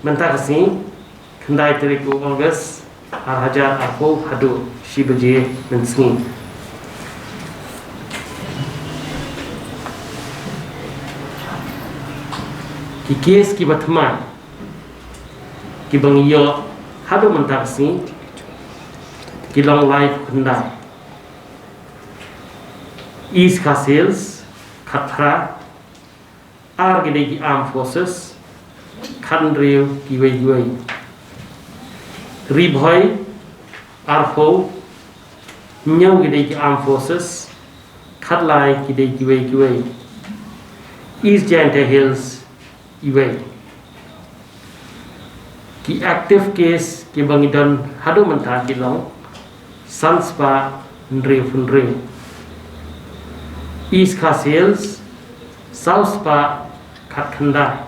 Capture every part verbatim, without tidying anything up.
Mynta ka sngi, khyndai tarik u August, ar hajar arphew, haduh shi baje mynsngi. Ki kes kiba thymmai kiba ngi ïoh haduh mynta ka sngi ki long laiphew khyndai. East Khasi Hills, khatphra, ar ki dei ki armed forces, khathynriew kiwei kiwei. Ri Bhoi, arphew, hynñiew ki dei ki armed forces, khatlai ki dei kiwei kiwei. East Jaintia Hills, iwei. Ki active case kiba ngi don haduh mynta ki long san spah hynriewphew hynriew. East Khasi Hills, saw spah khatkhyndai.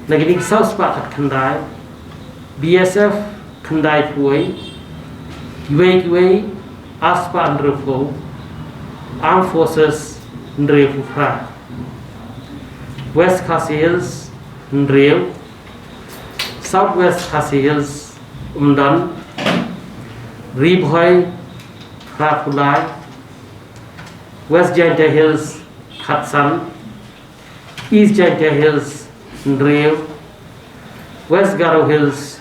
Na kine ki saw spah khatkhyndai, B S F khyndaiphew wei, kiwei kiwei ar spah hynriewphew, Armed Forces hynriewphew phra. West Khasi Hills hynriew, South West Khasi Hills ym don, Ri Bhoi phraphew lai, West Jaintia Hills khatsan, East Jaintia Hills hynriew, West Garo Hills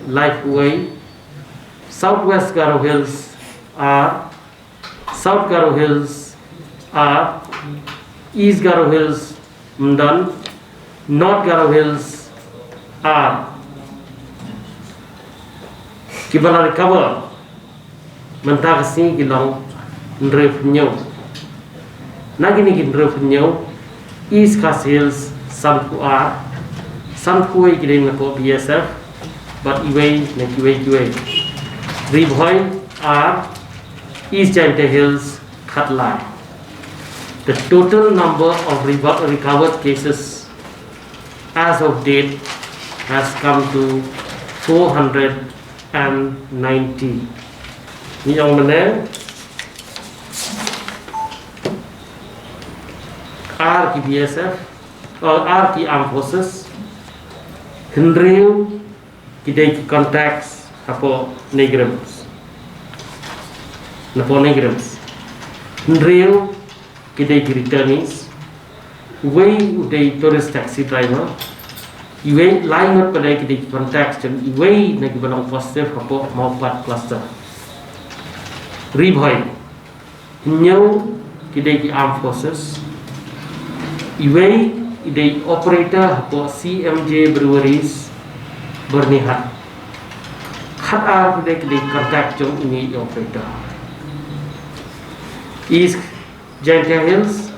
laiphew wei, South West Garo Hills ar, South Garo Hills ar, East Garo Hills ym don, North Garo Hills ar. Kiba la recover mynta ka sngi ki long hynriewphew hynñiew. Na kine ki hynriewphew hynñiew, East Khasi Hills sanphew ar, sanphew wei ki dei napoh B S F, bad iwei na kiwei kiwei. Ri Bhoi ar, East Jaintia Hills khatlai. The total number of revo-, recovered cases as of date has come to four hundred and ninety. Ngi ong mynne, ar ki B S F, oh, ar ki Armed Forces, hynriew ki dei ki contacts hapoh NEIGRIHMS. Napoh NEIGRIHMS. Hynriew ki dei ki returnees. Uwei u dei tourist taxi driver. Iwei, lai ngut pat de ki dei ki contacts jong iwei na kiba long positive hapoh Mawpat cluster. Ri Bhoi, hynñiew ki dei ki Armed Forces. Iwei i dei operator hapoh C M J Breweries, Byrnihat. Khatar pat de ki dei contact jong ine i operator. East Jaintia Hills,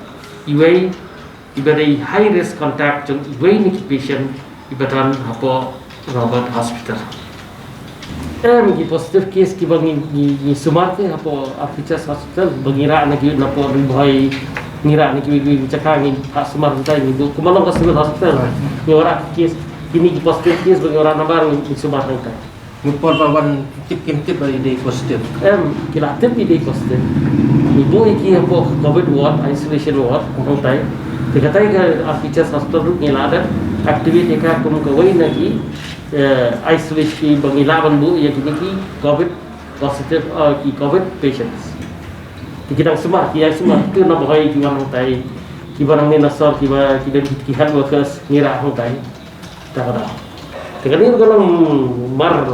iwei iba dei high risk contact jong iwei na ki patient iba don hapoh Robert Hospital. Em, ki positive case kiba ngi, ngi, ngi sumar te hapoh R P H S Hospital, ba ngi rah na ki napoh Ri Bhoi, ngi rah na kiwei kiwei ki jaka, ngi phah sumar hangtai, ngi buh kumba long ka civil hospital. Ngi wanrah case, kine ki positive case ba ngi wanrah namar ngi, ngi sumar hangtai. Ngi por ba wan tip kim tip ba i dei positive. Em, ki la tip i dei positive. Ngi buh ïa ki hapoh covid ward, isolation ward, hangtai. Te katai ka R P H S Hospital ruh ngi la dep activate ïa ka kum kawei na ki, eh, isolation, kiba ngi lah ban buh ïa kine ki covid positive, eh, ki covid patients. Te ki dang sumar, ki ïa sumar, ki nang Bhoi ki wan hangtai. Kiba nangne na sor, kiba, ki dang ki health workers ngi rah hangtai. Te ka dang. Te kane ka long mar,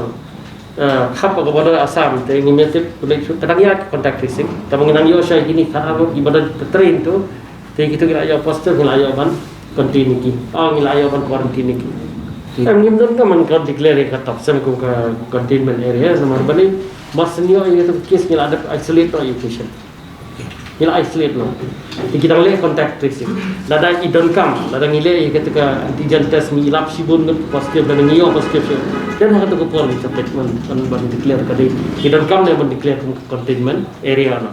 eh, khap ka border Assam, te ngim tip, ka dang ïa contact tracing. Te ba ngi nang ïoh shai kine ki khatar kiba dang train to, te kito ki la ïoh positive, ngi la ïoh ban contain ïa ki. Oh, ngi la ïoh ban quarantine ïa ki. Hmm. Em, ngim donkam ban declare ïa ka Topsem kum ka containment area, namar balei, mar shen ïoh ïa kito ki case ngi la dep isolate noh ïa ki patient. Ngi la isolate noh. Te ki dang leh contact tracing. Lada i donkam, lada ngi leh ïa kata ka antigen test, ngi lap shibun ngut positive, lada ngi ïoh positive shuh. Te ha kata ka por ngi sa peit ban, ban, ban declare ka dei. Ngi donkam ne ban declare kum containment area noh.